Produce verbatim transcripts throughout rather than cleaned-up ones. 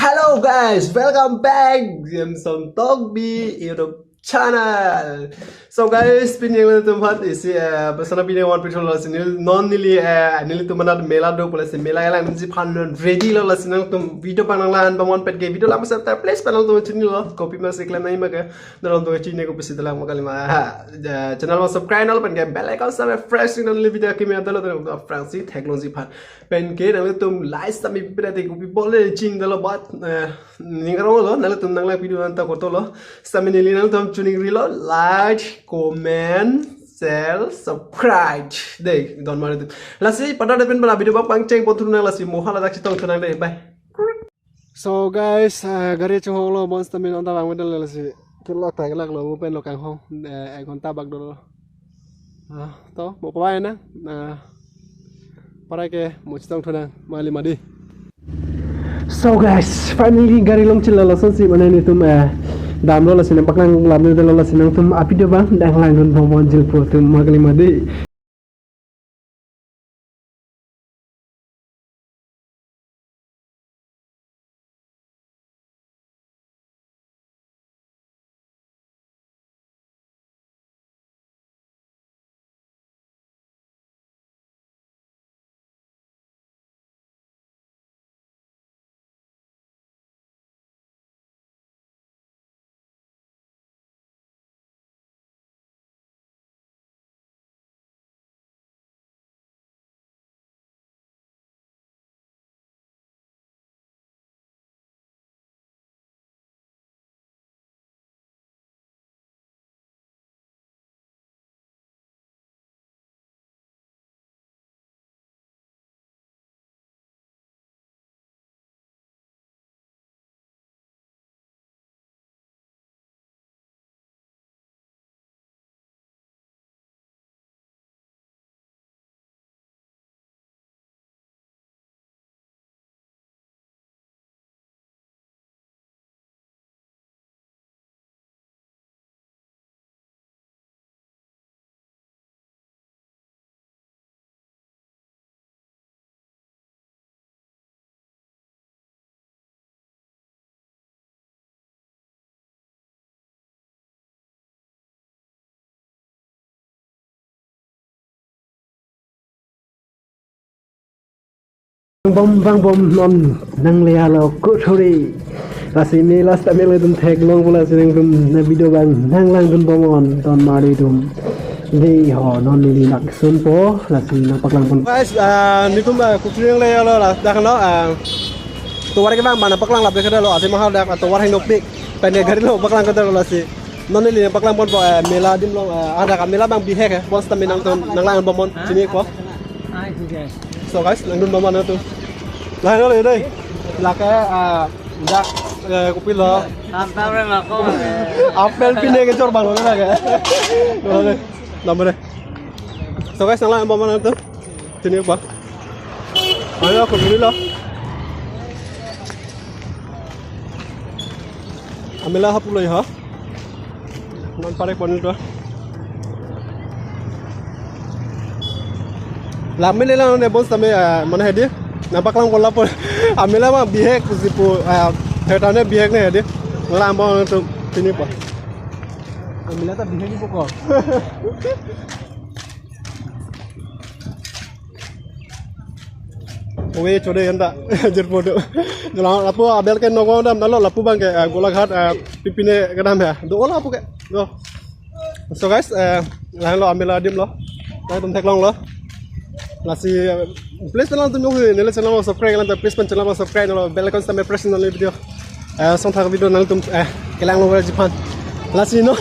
Hello guys, welcome back Jameson Tokbi YouTube channel. So guys, pini nanglitum aphan isi, eh, bosana pini one petrol lasi neli non neli, eh, nelitum anat mela do pu lasi mela kelang dunji aphan non ready lo, lasi nangtum video abang nanglang bomnon, pen ke video lang masa ta please pen nangtum chini lo, kopi masi keklem nangji ma ke, nangtum chini kopisi dalang ma kalima. Ha, eh, channel abang subscribe nanglo pen ke bell icon same press nangji, video kimi adalo nangtum aphrangsi theklongji aphan. Pen ke nanglitum like sami pipira te kopi bole chini dalo bat, eh, ning arong lo, nanglitum nang like video anta koto lo. Sami neli nangtum chuningri lo, like, comment, share, subscribe. Dei, don mari tu. Lasi pada depin pada video abang pangcheng pon thu nang, lasi mo hala dak chetong thu nang dei. Bye. So guys, ah, gari chunghong lo, bonsitame non ta vang medal lasi. Kelak ta kelak lo, mo pen lo kanghong, eh, ek ghonta bak dolo. Ah, to, mo pavai nang. Ah, parai ke mo chetong thu nang, mali madi. So guys, finally gari longchelo, lasonsi mane nelitum, eh, damlo, lasi nangpaklang lamlo dolo, lasi nangtum video abang nanglang dun bomnon jirpo atum, ma kalima dei. Bom bang bom non nangle alo kuthuri. Lasi mela sitame nangtum theklongpo, lasi nangtum video abang nanglang dun bomnon, ton mari atum. Dei ho, non neli nangsunpo, lasi nangpaklang pon. Guys, ah, nelitum, ah, kuthuri nangle alo la dak no, ah, tovar ke abang mana paklang lap dek dalo, ate mahal dak, ah, tovar hingno pik, pen ke gari lo paklang ke dalo, lasi. Non neli paklang ponpo, eh, mela adim along, eh, hadak amela abang bihek, eh, bonsitame nangtum nanglang bomnon, chinipo. Ai, oke. So guys, langdun bomnon nangtum. Lahai lo dei. Lake, ah, dak, eh, kopi lo. Tam tam re mako. Apple pine kechor abang lo lake. Oke. Nomor dei. So guys, nanglang bomnon nangtum. Chinipo. Ayo, kuthuri lo. Amela hapu lo ha. Non parek pon to. Lam mela lang ne bonsitame, ah, mane hedi. Nangpaklang pon lapu. Amela ma bihek pusi pu, ah, hetane bihek ne hedi. Lang bomnon nangtum chinipo. Amela ta bihek ipo ko. Owe chode anta jirpo do. Jalan lapu abel ke nongo dam dalo, lapu abang ke, eh, Golaghat, eh, pipine kedam ya. Do lapu ke. Do. So guys, eh, lahai lo amela adim lo. Nangtum theklonglo. Lasi, eh, please nangtum neli channel subscribe, nangtum please pen channel subscribe lo, bell icon same press nangji video. Eh, song thak video nangtum, eh, kelang lo ji aphan. Lasi non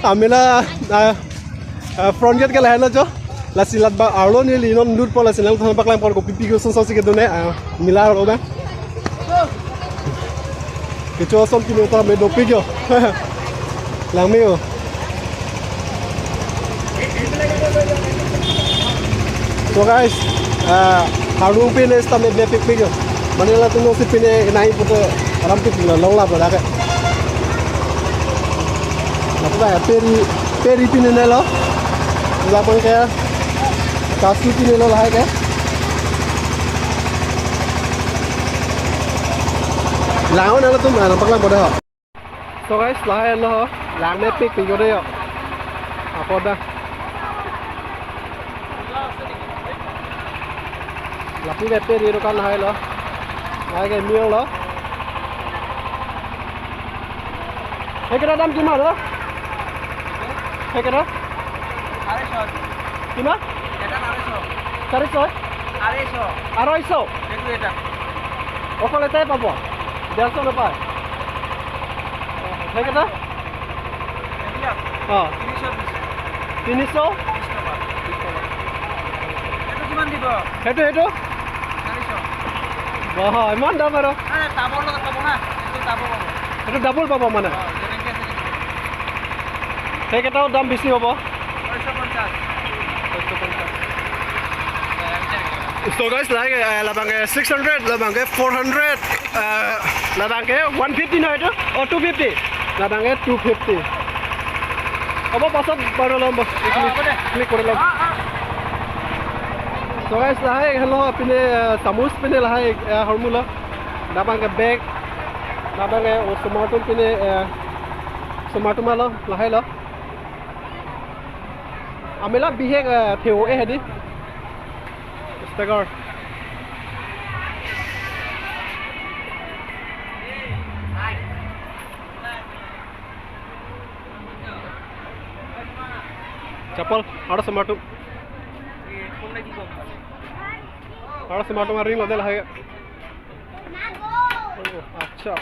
amela, eh, eh, front gate ke lahai lo jo. Lasi lat abang arlo neli non lutpo, lasi nangtum paklang pon kopi pi ke song song si kedo ne, eh, mela arlo abang. Kecho ason kilo ta me dopik yo. Lang me yo. So guys, ah, harung pine sitame bepik pik yo. Mane latum si pine nai puto ram pik lo, long lap lo dak ke. Lapu ba peri, peri pine ne lo. Lapu ke kasu pine lo lahai ke. Langon alo tum, ah, nampak lang bodoh. So guys, lahai lo, lang mepik pik bodoh yo. Apa dah? Lapu ke peri dukan lahai lo. Lahai ke mil lo. He, kena dam kiman lo? He, kena? আড়াইশো। কিমান? এটা আড়াইশো। চাৰিশ? আড়াইশো। আড়াইশ? এইটো এটা। অকল এটাই পাব? ডেৰশ নাপায়? সেইকেইটা? এইবিলাক? অ। তিনিশ বিশ। তিনিশ? বিশ টকা। এইটো কিমান দিব? সেইটো, সেইটো? চাৰিশ। বাহ, ইমান দাম আৰু। আৰে, ডাবল লগত পাব না। এইটো ডাবল হ'ব। এইটো ডাবল পাব মানে? অ, যেনেকে আছে। সেইকেইটাও দাম বেছি হ'ব। ছয়শ পঞ্চাশ। So guys, lahai, eh, labang ke six hundred, labang ke four hundred, eh, labang ke one fifty na itu? Oh, two fifty. Labang ke two fifty. Apa pasal baru lomba? Klik, klik baru lomba. So guys, lahai, hello, pine, eh, samus pine lahai, eh, hormu lo. Labang ke bag, labang ke, oh, osomar atum pine, eh, osomar atum alo, lahai lo. Amela bihek, eh, theo eh hadi. Stagger. Chapal, aro osomar atum. Aro osomar atum aring lo de lahai. Oh, acha.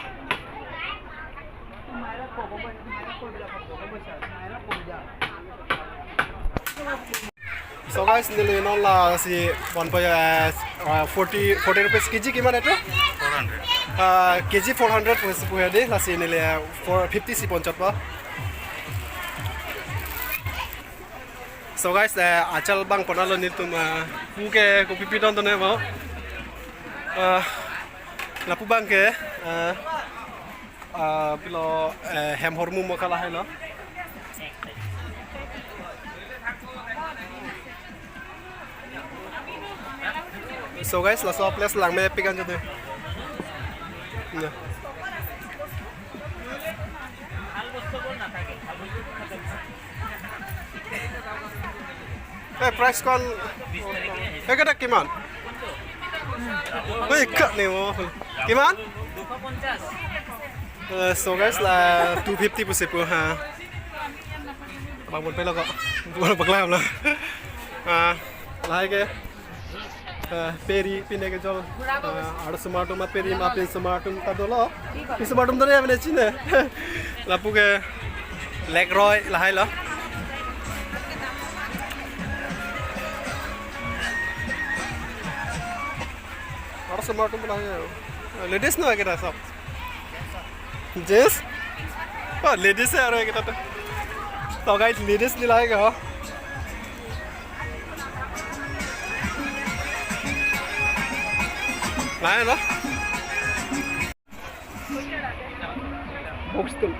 So guys, neli non lasi one point, uh, uh, forty, forty rupees K G kiman itu? Four hundred. Uh, K G four hundred pusi pu hadi, lasi neli, uh, four fifty si pon chot po. So guys, uh, achal bang pon alo nelitum, uh, pu ke kopi pi don don ne mo. Uh, lapu bang ke, uh, Ah, pilo, eh, hem hormu mo kalahai lo. So guys, laso place lang mepik an jodi. Ya. Eh, price kon. Eh, kada kiman? Oi, kak ni mo. Kiman? Eh, so guys, la two fifty pusi pu ha. Bang bon pelo ko. Bon paklam lo. Ah, lahai ke. Eh, peri pine kejol. Ah, aro osomar atum ma peri ma pin osomar atum ta dolo. Pin osomar atum dolo ya mene chine. Lapu ke Lekroi lahai lo. Aro osomar atum lahai lo. Ladies no kita sob. Jeans? Oh, ladies ya aro kita tuh. So guys, ladies ni lahai ke ho. Lahai lo. Box tuh.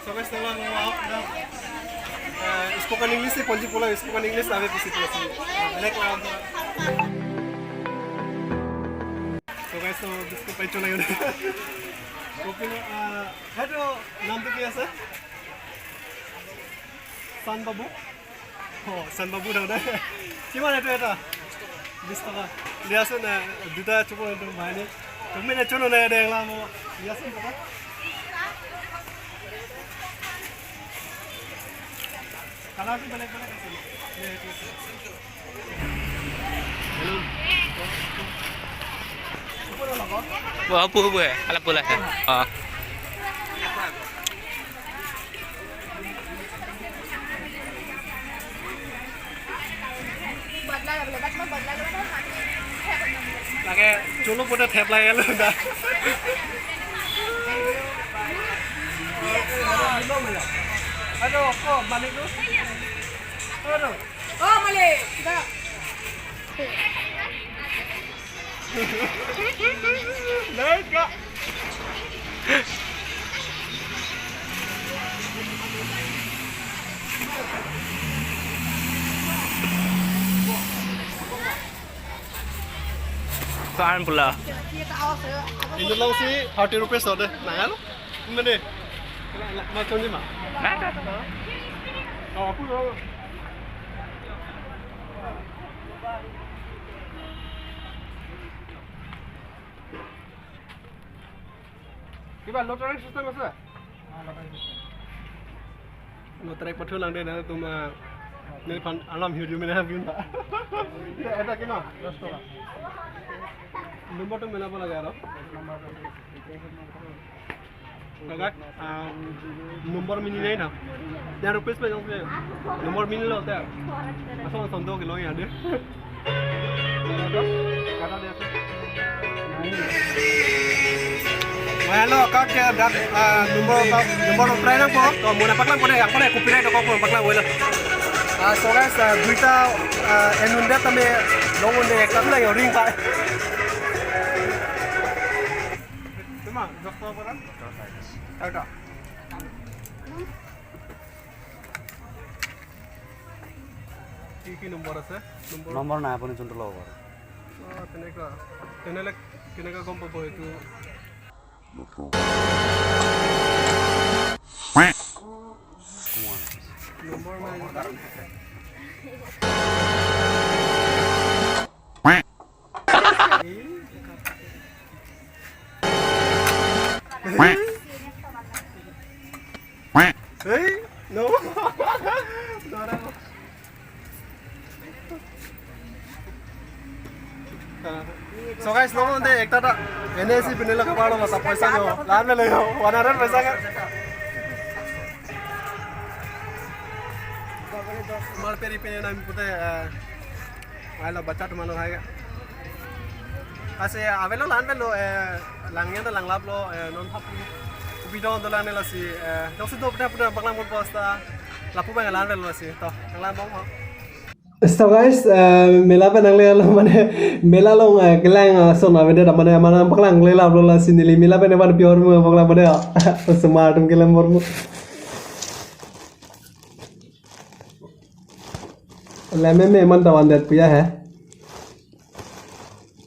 So guys, tengah mau apa? Eh, spoken English sih, ponji pula spoken English ave pusi pula si. Belek lah. So guys, so biscuit pai chola yun. Kopi lo, ah, hado, নামটো কি আছে? চান বাবু। অ, চান বাবু ডাঙৰ দে। কিমান এইটো এটা? বিশ টকা। দিয়াচোন, এ, দুটা চুপৰ এইটো ভাইনি। তুমি নেচোন নে দে, এলা মই। দিয়াচোন টকা। কালাৰটো বেলেগ বেলেগ আছে ন? দে, এইটো আছে। Bo, bo, bo, ala pula. Ah. Lake cholo pota thep lage lo da. Aduh, kok balik tu? Aduh. Oh, balik. Dah. An pula. Indo lang si thirty rupees lo de. Nang alo? Mana? Macam ni ma? Nang. Oh, aku lo. Kiba lottery system ase? Lottery pathu lang de na tuma neliphan alam hiu hiu mena bin ba. Ya, ada kena. Number tu mena apa lagi aro? Kagak, ah, number mini nai na. Ten rupees pe jong pe. Number mini lo te. Asong asong do kilo ya de. Kata dia tu. Hello, kak ke dat, ah, number, number try nangpo. To mo na paklang ko de, ako de copyright ko ko paklang wala. Ah, so guys, ah, duita, ah, enun det tame long un de ekta lang ring pa. Cuma, doktor apa? Doktor. কি কি নম্বৰ আছে? Number? Number নাই, আপুনি যোনটো ল'ব পাৰে। অ, তেনেকুৱা। তেনেহ'লে কেনেকৈ গম পাব এইটো? নম্বৰ নাই। Hey, no. So guys, lo de ekta ta N S C pinelo kapalo masa paisa yo. Lan melo yo, one hundred paisa ka. Mal peri pene nami pute, eh, alo bacha tumalo hai ka. Ase avelo lan velo, eh, langnya ta langlaplo, eh, non thap. Video do lang ne lasi, eh, jongsi do pute pute paklang bol posta. Lapu bang lan velo lasi. To, lang bang ho. So guys, eh, mela pen nangle lo mane mela along, eh, kelang, eh, son avedet mane mane paklang le laplo lasi neli mela pen evan pior mu paklang pada. Osomar atum kelang bor mu. Leme me man tawan det puya he.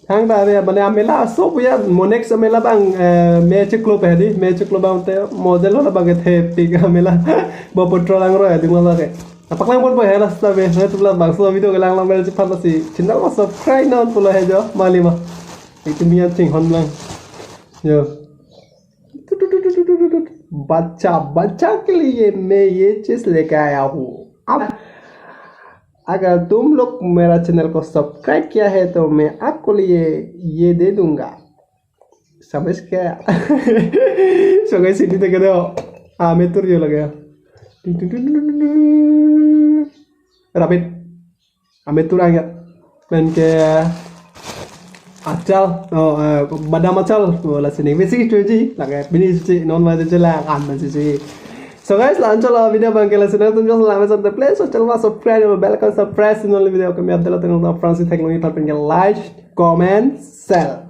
Thangta ave mane amela aso puya mo next amela bang, eh, me chiklo pe di, me chiklo bang te model lo bang ke the pik amela. Bo petrol ang ro ya ding lo ke. Paklang pon po he last ta be. He tu la bang so video kelang lang bel chiphat lasi. Channel ko subscribe non pulo he jo. Mali ma. Itu mian ching hon lang. Yo. बच्चा बच्चा के लिए मैं ये चीज लेके आया हूँ। अब अगर तुम लोग मेरा चैनल को सब्सक्राइब किया है तो मैं आपको लिए ये दे दूंगा। समझ गया? So guys, sini tak ada. Ah, metur yo lagi. Rabbit. Ame turang ya. Pen ke achal, oh, eh, badam achal, oh, lasi ne besi cuci, lake bini cuci, non ma cuci lang, an ma cuci. So guys, la anchal video bang ke lasi nangtum jong la mesen te please, so channel ma subscribe, bell icon subscribe, non video kami update la tengok na Francis Technology, pen ke like, comment, share,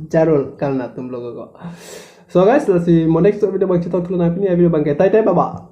jarul, karena tum logo ko. So guys, lasi mo next video bang chitok thulana pini ya video bang ke tai tai baba.